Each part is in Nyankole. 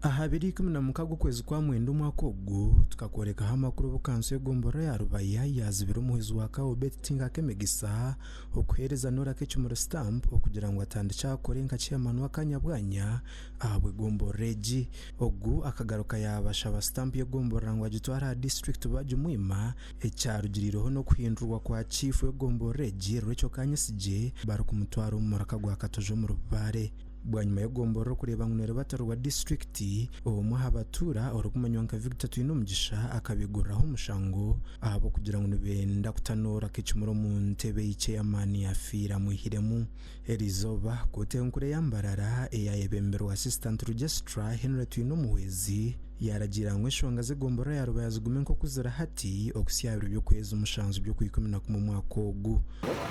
Aha biro 16 okwezi kwa Mwenda omwaka ogu, tukakworekaho amakuru obu kanso y'egomborora ya Rubaya yaazibira omuhwezi wa Kaobet Tinga Kemigisa okuheereza Norah Kekimuri stamp okugira ngu atandikye akore nka chairman w'akaanya bwanya ahabw'egomborora egi. Ogu akagaruka yaabashaba stamp y'egomborora ngu agitware aha disiturikiti baagimwima, ekyarugiriireho n'okuhindurwa kwa chief w'egomborora egi Rachel Kanyesigye barikumutwara omu muraka gwa Katojo omuri Bbaale. Bwanyima y'egomborora okureeba ngu neeribatirirwa disiturikiti, omwe aha batuura orikumanywa nka Victor Twinomugisha akabiguriraho omushango ahabw'okugira ngu nibenda kutanoora Kekimuri omu ntebe ei ceyamaani yaafiire amwihiremu. Eriizooba, kooti enkuru eya Mbarara eyaayebemberwa Assistant Registrar Henry Twinomuhwezi yaaragiira ngu enshonga z'egomborora ya Rubaya zigume nk'oku ziri hati okuhitsya aha biro by'okwezi mushanju by'Okwikumi-na-kumwe omwaka ogu.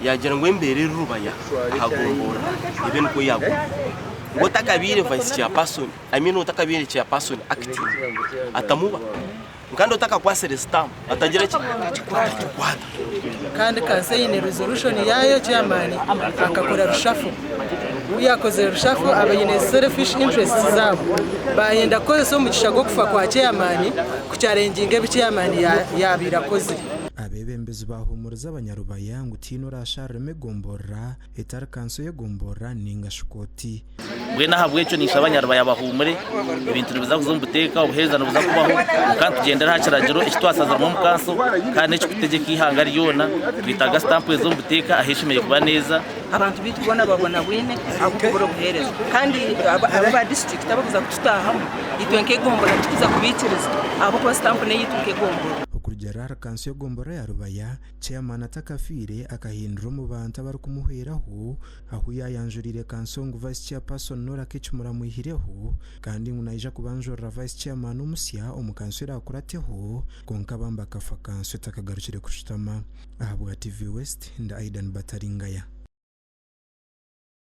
Yaagira ngu embeera eri Rubaya aha gomborora ebe nikwo yaaguma. Ngu otakabaire vice chairperson, I mean otakabaire chairperson acting atamuba. Ngu kandi otakakwatsire stamp atagira ki? Atagikwata. Kandi kanso eine resolution yaayo chairman akakora reshuffle. Ku yaakozire reshuffle abaine selfish interests zaabo baayenda kukozesa omugisha gw'okufa kwa chairman kuchallenginga ebi chairman yaabaire akozire. Abeebembezi baahuumuriza Abanyarubaya ngu tihaine oraashariremu egomborora etari kanso y'egomborora nainga shi kooti. Mbwenu ahabw'ekyo ninshaba Abanyarubaya bahuumure, ebintu nibiza kuza omu buteeka, obuheereza nibuza kubaho, kwonka nitugyendera aha kiragiro eki twasaziremu omu kanso kandi n'ekirikutegyeka eihanga ryona, twetaaga sitampu ezi omu buteeka ahu eshemereire kuba neeza. Abantu baitu boona babonabwine ahabw'okubura obuheereza kandi aba aba disiturikiti abarikuza kututaahamu itwe nk'egomborora titukuza kubaikiriza ahabw'okuba sitampu n'eyaitu nk'egomborora. Okurugiirira ahari kanso y'egomborora ya Rubaya, Chairman atakafiire akahindura omu bantu abarikumuhweraho ahu yaayanjuriire kanso ngu Vice Chairperson Norah Kekimura amwihireho kandi ngu naija kubanjurira Vice Chairman omusya omu kanso eraakurateho kwonka bambi akafa kanso etakagarukire kushutama. Ahabwa TV West, ndi Aidan Bataringaya.